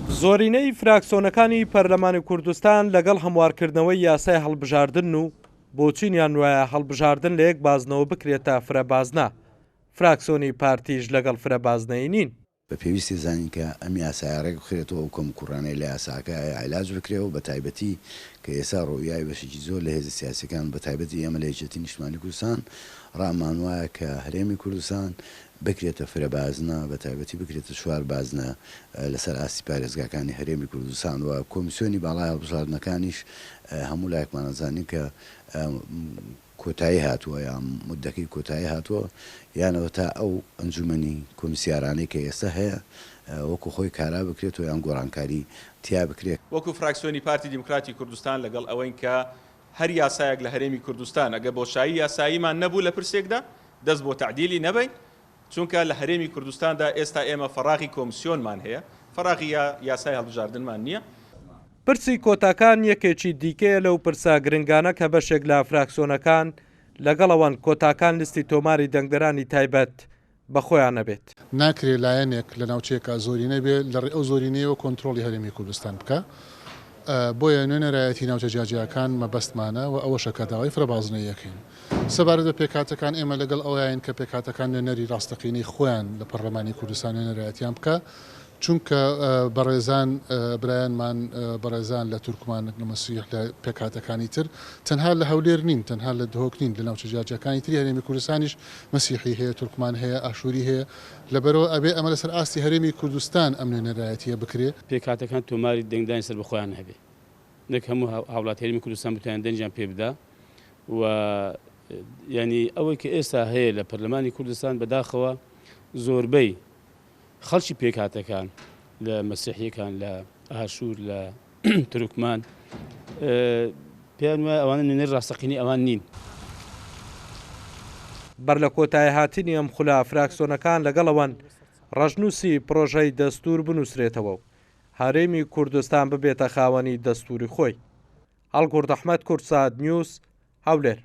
زۆرینەی فراکسۆنەکانی پەرلەمانی کوردستان لەگەڵ هەموارکردنەوەی یاسای هەڵبژاردنن و بۆچینیان وایە هەڵبژاردن لە یەک بازنەوە بکرێتە فرە بازنە، فراکسۆنی پارتیش لەگەڵ فرە بازنەیی نین. بە پێویستی زانین کە ئەم یاسایە ڕێک بخرێتەوە ئەو کەموکوڕانەی لە یاساکە هەیە عیلاج بکرێ و بە تایبەتی کە ئێستا ڕوئیای بەشێکی زۆر لە هێزە سیاسیەکان و بە تایبەتی ئێمە لە یەکێتی نیشتمانی کوردستان ڕامان وایە کە هەرێمی کوردستان بکرێتە فرە بازنە بە تایبەتی بکرێتە چوار بازنە لەسەر ئاستی پارێزگاکانی هەرێمی کوردستان و کۆمیسیۆنی باڵای هەڵبژاردنەکانیش هەموو لایەکمان ئەزانین کە کۆتایی هاتووە یان موددەکەی کۆتایی هاتووە یان ئەوەتا ئەو ئەنجومەنی کۆمیسیارانەی کە ئێستا هەیە وەکو خۆی کارا بکرێتەوە یان گۆڕانکاری تیا بکرێت. وەکو فراکسیۆنی پارتی دیموکراتی کوردستان لەگەڵ ئەوەین کە هەر یاسایەک لە هەرێمی کوردستان ئەگەر بۆشایی یاساییمان نەبوو لە پرسێکدا دەست بۆ تەعدیلی نەبەین، چونکە لە هەرێمی کوردستاندا ئێستا ئێمە فەراغی کۆمسیۆنمان هەیە، فەراغی یاسای هەڵبژاردنمان نییە. پرسی کۆتاکان یەکێکی دیکەیە لەو پرسە گرنگانە کە بەشێک لە فراکسۆنەکان لەگەڵ ئەوەن کۆتاکان لیستی تۆماری دەنگدەرانی تایبەت بە خۆیان نەبێت. ناکرێ لایەنێک لە ناوچەیەکا زۆرینە بێ لە ڕێ ئەو زۆرینەیەوە کۆنترۆڵی هەرێمی کوردستان بکا. بۆیە نوێنەرایەتی ناوچە جیاجیاکان مەبەستمانە و ئەوەشە کە داوای فرەبازنەیی ئەکەین. سەبارەت بە پێکهاتەکان ئێمە لەگەڵ ئەوەیاین کە پێکهاتەکان نوێنەری ڕاستەقینەی خۆیان لە پەڕلەمانی کوردستان نوێنەرایەتیان بکا چونکە بەڕێزان برایانمان بەڕێزان لە تورکمان لە مەسیح لە پێکهاتەکانی تر تەنها لە هەولێر نین تەنها لە دهۆک نین لە ناوچە جیاجیاکانی تری هەرێمی کوردستانیش مەسیحی هەیە تورکمان هەیە ئاشوری هەیە لەبەرئەوە ئەبێ ئەمە لەسەر ئاستی هەرێمی کوردستان ئەم نوێنەرایەتیە بکرێ. پێکهاتەکان تۆماری دەنگدانی سەربەخۆیان هەبێ نەک هەموو هاوڵاتی هەرێمی کوردستان بتوانێت دەنگیان پێ بدا و یانی ئەوەی کە ئێستا هەیە لە پەرلەمانی کوردستان بەداخەوە زۆربەی خەڵکی پێکهاتەکان لە مەسیحیەکان لە ئاشوور لە تورکمان پێیان وایە ئەوانە نوێنەری ڕاستەقینەی ئەوان نین. بەر لە کۆتاییهاتنی ئەم خولە فراکسۆنەکان لەگەڵ ئەوەن ڕەشنووسی پڕۆژەی دەستوور بنووسرێتەوە و هەرێمی کوردستان ببێتە خاوەنی دەستووری خۆی. هەڵگورد ئەحمەد، کوردسات نیوز، هەولێر.